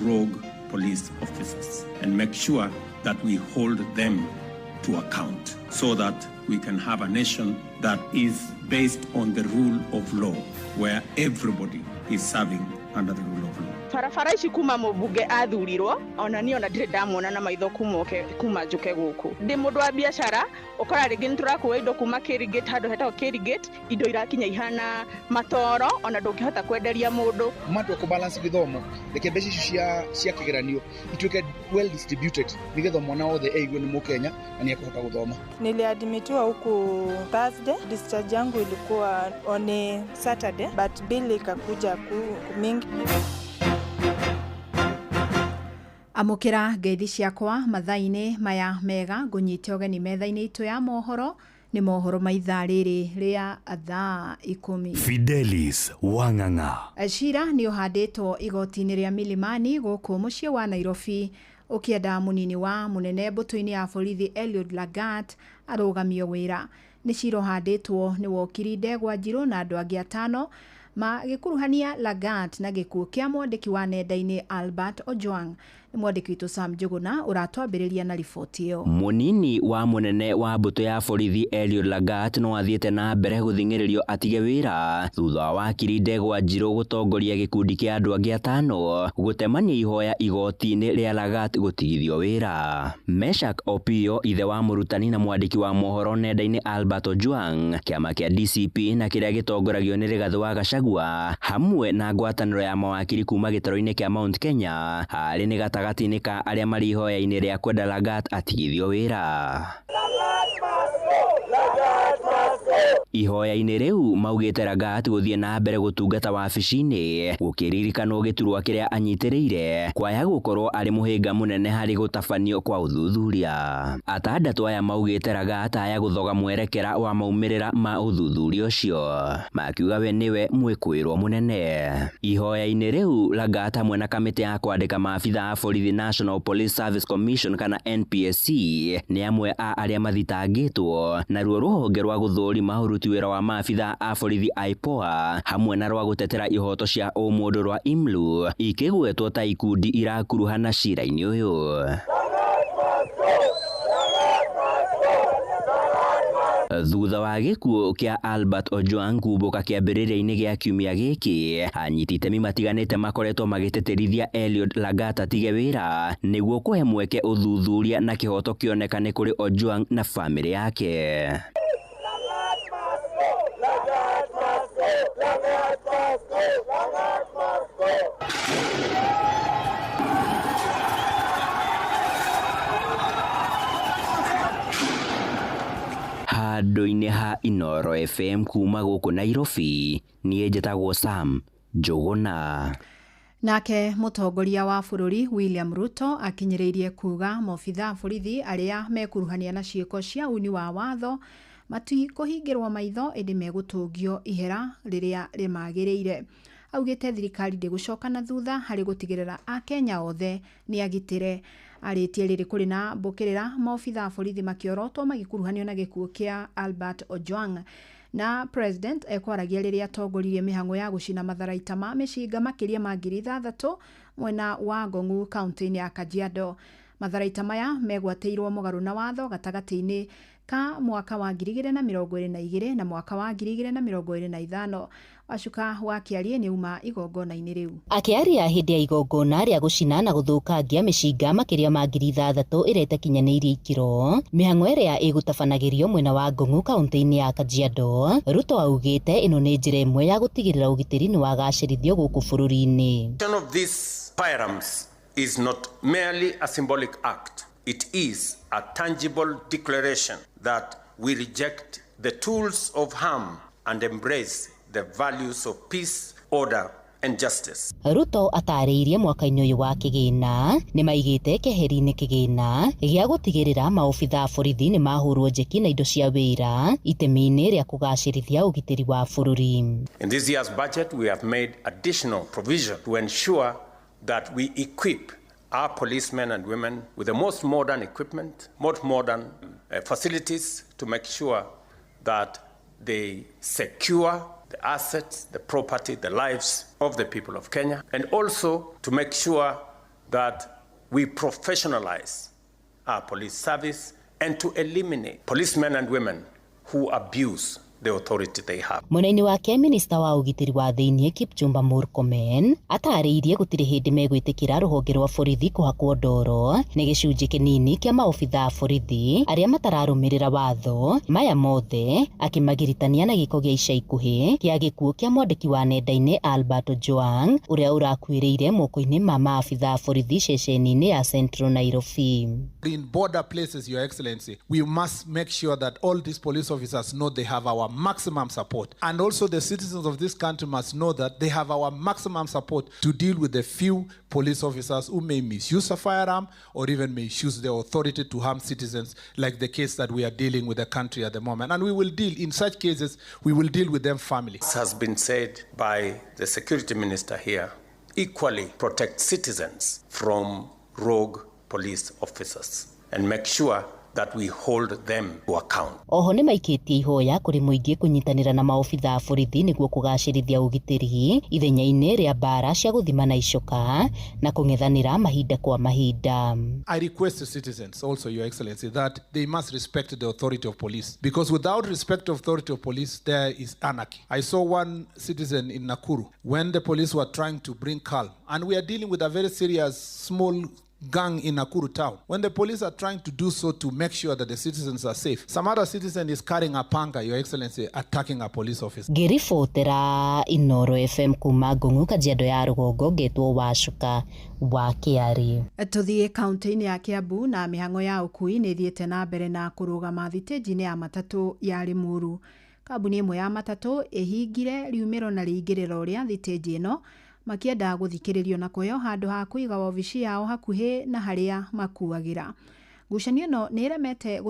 rogue police officers and make sure that we hold them to account so that we can have a nation that is based on the rule of law, where everybody is serving under the rule of law. Barabara ici kuma mũmbunge athurirwo, ona niĩ ona ndirĩ ndamuona na maitho kuma oke kuma njũke gũkũ. Ndĩ mũndũ wa biacara, ũkora rĩngĩ nĩ tũrakua indo kuma Kĩrigate, handũ hetagwo Kĩrigate, indo irakinya ihana matoro, ona ndũngĩhota kwenderia mũndũ. Matua kũ balance gĩthomo, reke mbeca icio cia kĩgeranio ituĩke well distributed nĩgetha mwana wothe eigue nĩ Mũkenya na nĩ ekũhota gũthoma. Niliadmitiwa huku Thursday, discharge yangu ilikuwa on Saturday, but bill ikakuja mingi. Amũkĩra ngeithi ciakwa mathaa-inĩ maya mega, ngũnyite ũgeni metha-inĩ itũ ya mohoro. Nĩ mohoro ma ithaa rĩrĩ rĩa thaa 10. Fidelis Wang'ang'a. Cira nĩ ũhandĩtwo igoti-inĩ rĩa Milimani gũkũ mũciĩ wa Nairobi, ũkĩenda mũnini wa mũnene mbũtũ-inĩ ya borithi Eliud Lagat arũgamio wĩra. Nĩ cira ũhandĩtwo nĩ wokiri Ndegwa Njirũ na andũ angĩ atano, magĩkuruhania Lagat na gĩkuũ kĩa mwandĩki wa nenda-inĩ Albert Ojwang. Nĩ mwandĩki witũ Sam Njũgũna ũratwambĩrĩria na riboti ĩyo. Mũnini wa mũnene wa mbũtũ ya borithi Eliud Lagat no athiĩte na mbere gũthing'ĩrĩrio atige wĩra thutha wa wakiri Ndegwa Njirũ gũtongoria gĩkundi kĩa andũ angĩ atano gũtemania ihoya igoti-inĩ rĩa Lagat gũtigithio wĩra. Meshak Opio, ithe wa mũrutani na mwandĩki wa mohoro nenda-inĩ Albert Ojwang, kĩama kĩa DCP na kĩrĩa gĩtongoragio nĩ Rigathĩ wa Gachagua hamwe na ngwatanĩro ya mawakiri kuma gĩtarũ-inĩ kĩa Mount Kenya harĩ nĩ gatagatĩ-inĩ ka arĩa marĩ ihoya-inĩ rĩa kwenda Lagat atigithio wĩra. Ihoya-inĩ rĩu maugĩte Lagat gũthiĩ na mbere gũtungata wabici-inĩ gũkĩririkanwo gĩturwa kĩrĩa anyitĩrĩire kwaya gũkorwo arĩ mũhĩnga mũnene harĩ gũtabanio kwa ũthuthuria. Atandatũ aya maugĩte Lagat aya gũthoga mwerekera wa maumĩrĩra ma ũthuthuria ũcio, makiuga we nĩwe mwĩkũĩrwo mũnene. Ihoya-inĩ rĩu Lagat hamwe na kamĩtĩ ya kwandĩka maabitha a borithi National Police Service Commission kana NPSC nĩ amwe a arĩa mathitangĩtwo, naruo rũhonge rwa gũthũrima ũruti wĩra wa maabitha a borithi IPOA hamwe na rwa gũtetera ihoto cia ũmũndũ rwa IMLU ikĩgwetwo ta ikundi irakuruhana cira-inĩ ũyũ. Thutha wa gĩkuũ kĩa Albert Ojwang kumbũka kĩambĩrĩria-inĩ gĩa kiumia gĩkĩ, anyiti itemi matiganĩte makoretwo magĩtĩtĩrithia Eliud Lagat atige wĩra nĩguo kũhe mweke ũthuthuria na kĩhoto kĩonekane kũrĩ Ojwang na bamĩrĩ yake. Handũ-inĩ ha Inooro FM kuma gũkũ Nairobi, niĩ njĩtagwo Sam Njũgũna. Nake mũtongoria wa bũrũri William Ruto akinyĩrĩirie kuga maobitha a borithi arĩa mekuruhania na ciĩko cia uni wa watho matikũhingĩrwo maitho, ĩndĩ megũtũngio ihera rĩrĩa rĩmagĩrĩire. Augĩte thirikari ndĩgũcoka na thutha harĩ gũtigĩrĩra Akenya othe nĩ agitĩre. Arĩtie rĩrĩ kũrĩ na mbũkĩrĩra maobitha a borithi makĩorotwo magĩkuruhanio na gĩkuũ kĩa Albert Ojwang. Na president ekwaragia rĩrĩa atongoririe mĩhang'o ya gũcina matharaita ma mĩcinga makĩria ma 6,000 mwena wa Ngong'u kaunti-inĩ ya Kajiado. Matharaita maya megwatĩirwo mũgarũ na watho gatagatĩ-inĩ ka mwaka wa 2022 na mwaka wa 2025. Wacuka wa Kĩarie nĩ uma igongona-inĩ rĩu. Akĩaria hĩndĩ ya igongona rĩa gũcina na gũthũkangia mĩcinga makĩria ma 6,000 ĩrĩa ĩtakinyanĩirie ikĩro, mĩhang'o ĩrĩa ĩgũtabanagĩrio mwena wa Ngong'u kaunti-inĩ ya Kajiado, Ruto augĩte ĩno nĩ njĩra ĩmwe ya gũtigĩrĩra ũgitĩri nĩ wagacĩrithio gũkũ bũrũri-inĩ. One of these firearms is not merely a symbolic act. It is a tangible declaration that we reject the tools of harm and embrace the values of peace, order, and justice. Ruto atarĩirie mwaka-inĩ ũyũ wa kĩgĩna nĩ maigĩte keheri-inĩ kĩgĩna gĩa gũtigĩrĩra maobitha a borithi nĩ mahũrwo njeki na indo cia wĩra itemi-inĩ rĩa kũgacĩrithia ũgitĩri wa bũrũri. In this year's budget, we have made additional provision to ensure that we equip our policemen and women with the most modern equipment, most modern facilities to make sure that they secure the assets, the property, the lives of the people of Kenya, and also to make sure that we professionalize our police service and to eliminate policemen and women who abuse the authority they have. Mwena-inĩ wake, minista wa ũgitĩri wa thĩinĩ Kipchumba Murkomen atarĩirie gũtirĩ hĩndĩ megwĩtĩkĩra rũhonge rwa borithi kũhakwo ndoro nĩ gĩcunjĩ kĩnini kĩa maobitha a borithi arĩa matararũmĩrĩra watho maya mothe, akĩmagiritania na gĩko gĩa ica ikuhĩ kĩa gĩkuũ kĩa mwandĩki wa nenda-inĩ Albert Ojwang, ũrĩa ũrakuĩrĩire moko-inĩ ma maabitha a borithi ceceni-inĩ ya Central Nairobi. In border places, Your Excellency, we must make sure that all these police officers know they have our maximum support. And also the citizens of this country must know that they have our maximum support to deal with the few police officers who may misuse a firearm or even may use their authority to harm citizens, like the case that we are dealing with the country at the moment. And we will deal, in such cases, we will deal with them firmly. As has been said by the security minister here, equally protect citizens from rogue police officers and make sure that we hold them to account. Oho nĩ maikĩtie ihoya kũrĩ mũingĩ kũnyitanĩra na maobitha a borithi nĩguo kũgacĩrithia ũgitĩri ithenya-inĩ rĩa mbara cia gũthimana icoka na kũng'ethanĩra mahinda kwa mahinda. I request the citizens also, Your Excellency, that they must respect the authority of police, because without respect of authority of police, there is anarchy. I saw one citizen in Nakuru when the police were trying to bring calm, and we are dealing with a very serious small gang in Nakuru town. When the police are trying to do so to make sure that the citizens are safe, some other citizen is carrying a panga, Your Excellency, attacking a police officer. Ngĩribotera Inoro FM kuma Ngũng'u, Kajiado ya rũgongo, ngetwo Wacuka wa Kĩarĩ. Tũthiĩ kaunti-inĩ ya Kiambu, na mĩhang'o ya ũkui nĩ ĩthiĩte na mbere na kũrũgama thitĩnji-inĩ ya matatũ ya Limuru. Kambuni ĩmwe ya matatũ ĩhingire riumĩro na rĩingĩrĩro rĩa thitĩnji ĩno makĩenda gũthikĩrĩrio na kũheo handũ ha kũiga wabici yao hakuhĩ na harĩa makuagĩra. Ngucanio ĩno nĩ ĩremete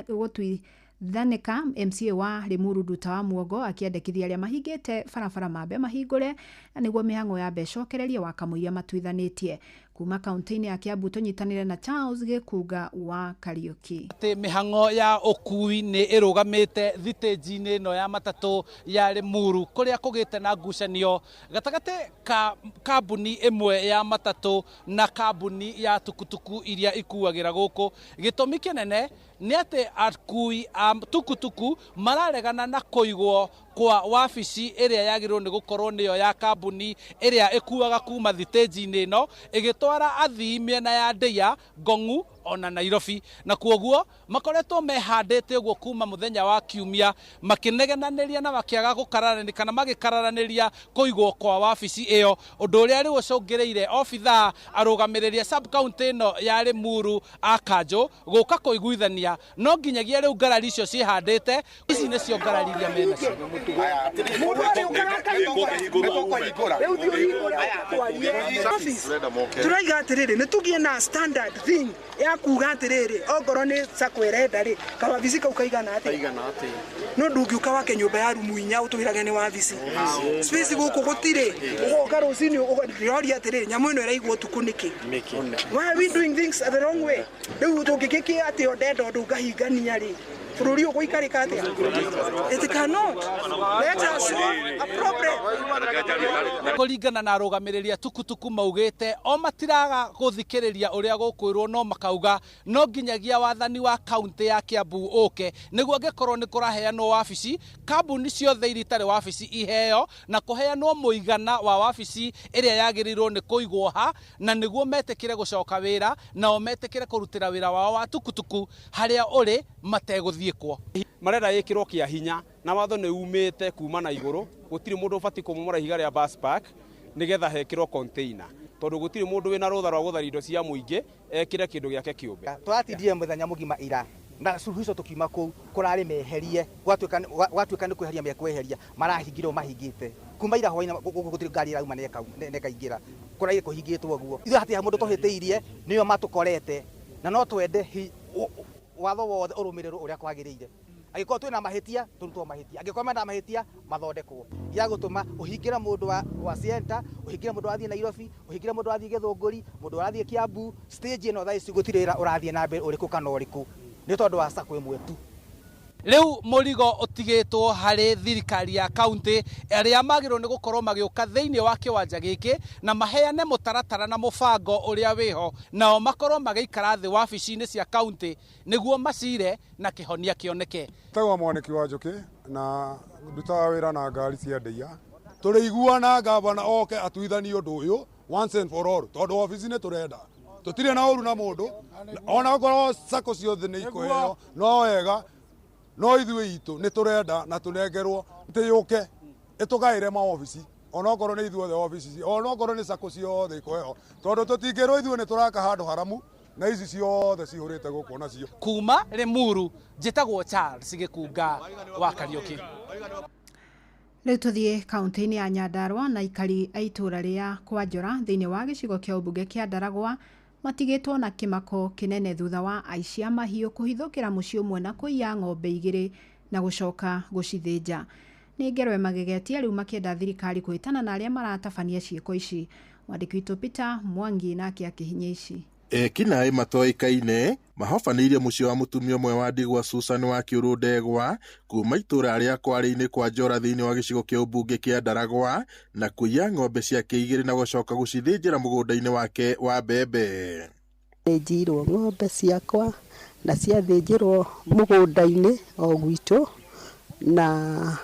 gũtuithanĩka, MCA wa Limuru Nduta wa Muongo akĩendekithia arĩa mahingĩte barabara mambe mahingũre na nĩguo mĩhang'o yambe ĩcokererie wakamũiria matuithanĩtie. Kuma kaunti-inĩ ya Kiambu tũnyitanĩre na Charles Gĩkunga wa Kariũki. Atĩ mĩhang'o ya ũkui nĩ ĩrũgamĩte thitĩnji-inĩ ĩno ya matatũ ya Limuru, kũrĩa kũgĩte na ngucanio gatagatĩ ka kambuni ĩmwe ya matatũ na kambuni ya tukutuku iria ikuagĩra gũkũ. Gĩtũmi kĩnene nĩ atĩ akui a tukutuku mararegana na kũigwo kwa wabici ĩrĩa yagĩrĩirwo nĩ gũkorwo nĩyo ya kambuni ĩrĩa ĩkuaga kuma thitĩnji-inĩ ĩno ĩgĩtwara athii mĩena ya Ndĩa, Ngong'u ona Nairobi, na kuoguo makoretwo mehandĩte ũguo kuma mũthenya wa kiumia makĩnegenanĩria na makĩaga gũkararanĩria kana magĩkararanĩria kũigwo kwa wabici ĩyo, ũndũ ũrĩa rĩu ũcũngĩrĩire obithaa arũgamĩrĩria sub county ĩno ya Limuru a kanjũ gũka kũiguithania, no nginyagia rĩu ngarari icio ciĩhandĩte. Ici nĩcio ngarari iria menacio. Turaiga atiriri, nĩ tũgĩe na standard thing ya kuga atiriri, ongorwo nĩ sacco ĩrenda rĩ, kawabici kau kaigana atĩa? No ndũngĩũka wake nyũmba ya rumu inya ũtwĩrage nĩ wabici. Space gũkũ gũtirĩ. Ũgoka rũcinĩ ũroria atĩrĩrĩ, nyamũ ĩno ĩraigwo ũtukũ nĩkĩ? Why are we doing things the wrong way? Rĩu tũngĩgĩkĩ atĩ o ndenda ũndũ ngahingania rĩ, bũrũri ũgũikarĩka atĩa? It cannot. Let us solve a problem. Kũringana na arũgamĩrĩri a tukutuku maugĩte o matiraga gũthikĩrĩria ũrĩa gũkwĩrwo, no makauga no nginyagia wathani wa kaunti ya Kiambu ũke nĩguo angĩkorwo nĩ kũraheanwo wabici, kambuni ciothe iria itarĩ wabici iheo na kũheanwo mũigana wa wabici ĩrĩa yagĩrĩirwo nĩ kũigwo ha, na nĩguo metĩkĩre gũcoka wĩra nao metĩkĩre kũrutĩra wĩra wao wa tukutuku harĩa ũrĩ mategũthiĩ kwo. Marenda ĩkĩrwo kĩa hinya na watho nĩ umĩte kuma na igũrũ, gũtirĩ mũndũ ũbatiĩ kũmomora ihiga rĩa bus park nĩgetha hekĩrwo container, tondũ gũtirĩ mũndũ wĩna rũtha rwa gũtharia indo cia mũingĩ ekĩre kĩndũ gĩake kĩũmbe. Tũratindire mũthenya mũgima ira na suluhisho tukiuma kũu kũrarĩ meherie, gwatuĩka nĩ kweheria mekweheria, marahingire mahingĩte kuma ira hwaĩ-inĩ, gũkũ gũtirĩ ngari ĩrauma na ĩkaingĩra, kũraire kũhingĩtwo ũguo. Ithuĩ hatirĩ mũndũ tũhĩtĩirie, nĩo matũkorete, na no twende watho wothe ũrũmĩrĩrwo ũrĩa kwagĩrĩire. Angĩkorwo twĩna mahĩtia tũrutwo mahĩtia, angĩkorwo mena mahĩtia mathondekwo. Ya gũtũma ũhingĩre mũndũ wa Sienta, ũhingĩre mũndũ wathiĩ Nairobi, ũhingĩre mũndũ wathiĩ Gĩthũngũri, mũndũ ũrathiĩ Kiambu, stage ĩno thaa ici gũtirĩ wĩra ũrathiĩ na mbere ũrĩkũ kana ũrĩkũ, nĩ tondũ wa sacco ĩmwe tu. Rĩu mũrigo ũtigĩtwo harĩ thirikari ya kaunti arĩa magĩrĩirwo nĩ gũkorwo magĩũka thĩinĩ wa kĩwanja gĩkĩ na maheane mũtaratara na mũbango ũrĩa wĩho, nao makorwo magĩikara thĩ wabici-inĩ cia kaunti nĩguo macire na kĩhonia kĩoneke. Njĩtagwo Mwanĩki wa Njũkĩ na ndutaga wĩra na ngari cia ndĩia. Tũrĩiguana ngavana oke atuithanie ũndũ ũyũ once and for all, tondũ wabici nĩ tũrenda, tũtirĩ na ũru na mũndũ, ona okorwo sacco ciothe nĩ ikũheo no wega, no ithuĩ itũ nĩ tũrenda na tũnengerwo tĩyũke ĩtũgaĩre maobici, onokorwo nĩ ithuothe obici, onokorwo nĩ sacco ciothe ikũheo, tondũ tũtingĩrwo ithuĩ nĩ tũraka handũ haramu na ici ciothe cihũrĩte gũkũ nacio. Kuma Limuru njĩtagwo Charles Gĩkunga wa Kariũki. Rĩu tũthiĩ kaunti-inĩ ya Nyandarua na aikari a itũũra rĩa Kwanjora thĩinĩ wa gĩcigo kĩa ũmbunge kĩa Ndaragwa matigĩtwo na kĩmako kĩnene thutha wa aici a mahiũ kũhithũkĩra mũciĩ ũmwe na kũiya ng'ombe igĩrĩ na gũcoka gũcithĩnja. Nĩ ngero ĩmagegetie rĩu makĩenda thirikari kũhĩtana na arĩa maratabania ciĩko ici. Mwandĩki witũ Peter Mwangi nake akĩhinyia ici. Ekinaĩ matoĩkaine mahobanĩirie mũciĩ wa mũtumia ũmwe wa ndigwa Susan wa Kĩũrũ Ndegwa kuma itũũra rĩa Kwarĩ-inĩ kwa Njora thĩinĩ wa gĩcigo kĩa ũmbunge kĩa Ndaragwa na kũiya ng'ombe ciake igĩrĩ na gũcoka gũcithĩnjĩra mũgũnda-inĩ wake wa mbembe. Nĩnjirwo ng'ombe ciakwa na ciathĩnjĩrwo mũgũnda-inĩ o gwitũ na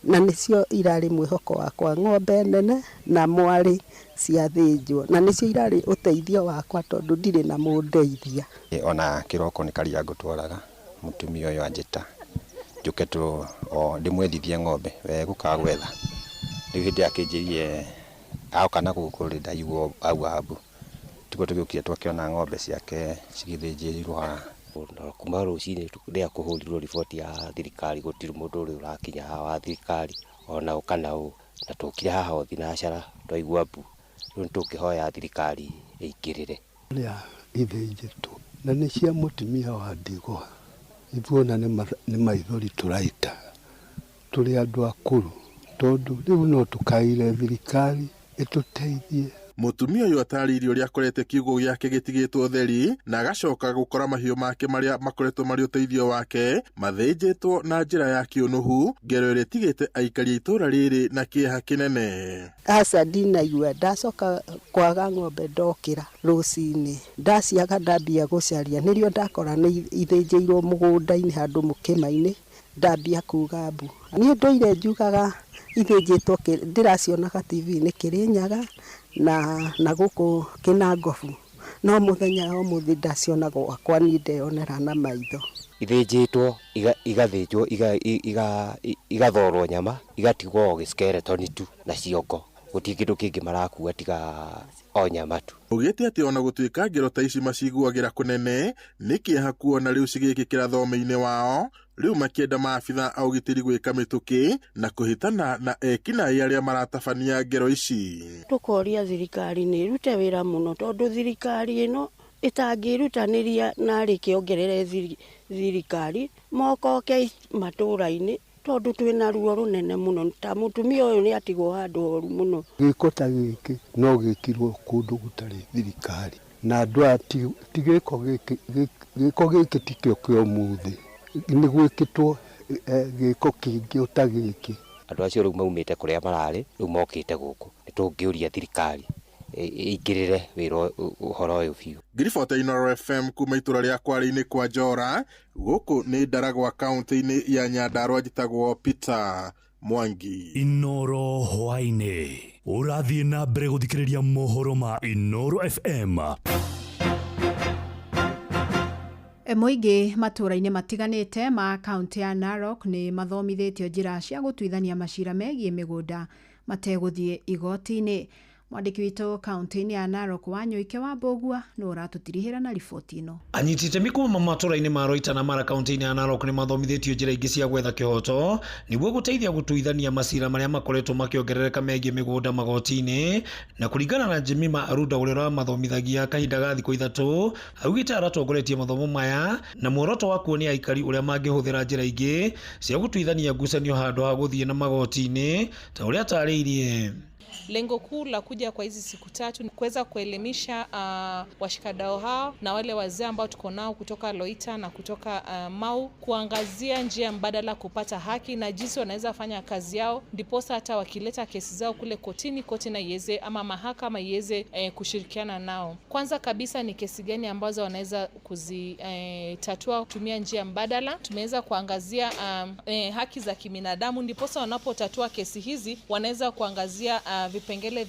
nĩcio irarĩ mwĩhoko wakwa, ng'ombe nene na mwarĩ ciathĩnjwo na nĩcio irarĩ ũteithio wakwa tondũ ndirĩ na mũndeithia. Ona kĩroko nĩ karia ngũtwaraga mũtumia ũyũ anjĩta njũke tu o ndĩmwethithie ng'ombe we gũkaga gwetha. Rĩu hĩndĩ akĩnjĩrie aoka na gũkũ rĩ ndaigua au abu tiguo tũgĩũkire twakĩona ng'ombe ciake cigĩthĩnjĩrirwo haha. Kuma rũcinĩ rĩrĩa kũhũrirwo riboti ya thirikari gũtirĩ mũndũ ũrĩ ũrakinya haha wa thirikari ona ũ kana ũ, na tũkire haha o thinacara twaigua mbu. Rĩu nĩtũngĩhoya thirikari ĩingĩrĩre. Rĩa ithĩnjĩtwo na nĩ cia mũtumia wa ndigwa, ithuona nĩ maithori tũraita tũrĩ andũ akũrũ, tondũ rĩu no tũkaire thirikari ĩtũteithie. Mũtumia ũyũ atarĩirie ũrĩa akorete kiugũ gĩake gĩtigĩtwo ũtheri na agacoka gũkora mahiũ make marĩa makoretwo marĩ ũteithio wake mathĩnjĩtwo na njĩra ya kĩũnũhu, ngero ĩrĩa ĩtigĩte aikari a itũũra rĩrĩ na kĩeha kĩnene. Aca ndinaigua, ndacoka kwaga ng'ombe ndokĩra rũcinĩ ndaciaga ndambia gũcaria nĩrĩo ndakora nĩ ithĩnjĩirwo mũgũnda-inĩ handũ mũkĩma-inĩ ndambia kuga mbu. Niĩ ndũire njugaga ithĩnjĩtwo ndĩracionaga TV-inĩ Kĩrĩnyaga na gũkũ Kĩnangobu, no mũthenya o mũthĩ ndaciona gwakwa niĩ ndeyonera na maitho. Ithĩnjĩtwo igathĩnjwo igathorwo nyama igatigwo o gĩskeleton tu na ciongo, gũtirĩ kĩndũ kĩngĩ marakua tiga o nyama tu. Augĩte atĩ ona gũtuĩka ngero ta ici maciguagĩra kũnene nĩ kĩeha kuona rĩu cigĩkĩkĩra thome-inĩ wao, rĩu makĩenda maabitha a ũgitĩri gwĩka mĩtũkĩ na kũhĩtana na ekinaĩ arĩa maratabania ngero ici. Tũkoria thirikari nĩ ĩrute wĩra mũno tondũ thirikari ĩno ĩtangĩrutanĩria na rĩkĩongerere thirikari mokoke matũũra-inĩ tondũ twĩna ruo rũnene mũno, ta mũtumia ũyũ nĩ atigwo handũ horu mũno. Gĩko ta gĩkĩ no gĩkirwo kũndũ gũtarĩ thirikari na andũ aya ti gĩko gĩkĩ, gĩko gĩkĩ tikĩo kĩa ũmũthĩ, nĩ gwĩkĩtwo gĩko kĩngĩ o ta gĩkĩ. Andũ acio rĩu maumĩte kũrĩa mararĩ rĩu mokĩte gũkũ, nĩ tũngĩũria thirikari ĩingĩrĩre wĩra ũhoro ũyũ biũ. Ngiribota Inooro FM kuma itũũra rĩa Kwarĩ-inĩ kwa Njora, gũkũ nĩ Ndaragwa kaunti-inĩ ya Nyandarua, njĩtagwo Peter Mwangi. Inooro hwaĩ-inĩ ũrathiĩ na mbere gũthikĩrĩria mohoro ma Inooro FM. Mũingĩ matũũra-inĩ matiganĩte ma kaunti ya Narok nĩ mathomithĩtio njĩra cia gũtuithania macira megiĩ mĩgũnda mategũthiĩ igoti-inĩ. Mwandĩki witũ kaunti-inĩ ya Narok Wanyũike wa Mbũgua nĩ ũratũtirihĩra na riboti ĩno. Anyiti itemi kuma matũũra-inĩ ma Roita na Mara kaunti-inĩ ya Narok nĩ mathomithĩtio njĩra ingĩ cia gwetha kĩhoto nĩguo gũteithia gũtuithania macira marĩa makoretwo makĩongerereka megiĩ mĩgũnda magoti-inĩ. Na kũringana na Jemima Aruda ũrĩa ũramathomithagia kahinda ga thikũ ithatũ, augĩte aratongoretie mathomo maya na muoroto wa kuonia aikari ũrĩa mangĩhũthĩra njĩra ingĩ cia gũtuithania ngucanio handũ ha gũthiĩ na magoti-inĩ ta ũrĩa atarĩirie. Lengo kuu la kuja kwa hizi siku 3 ni kuweza kuelimisha washikadau hao na wale wazee ambao tuko nao kutoka Loita na kutoka Mau, kuangazia njia mbadala kupata haki na jinsi wanaweza fanya kazi yao, ndiposa hata wakileta kesi zao kule kotini, koti na iweze ama mahakama iweze kushirikiana nao. Kwanza kabisa ni kesi gani ambazo wanaweza kuzitatua kutumia njia mbadala. Tumeweza kuangazia haki za kibinadamu, ndiposa wanapotatua kesi hizi wanaweza kuangazia vipengele vya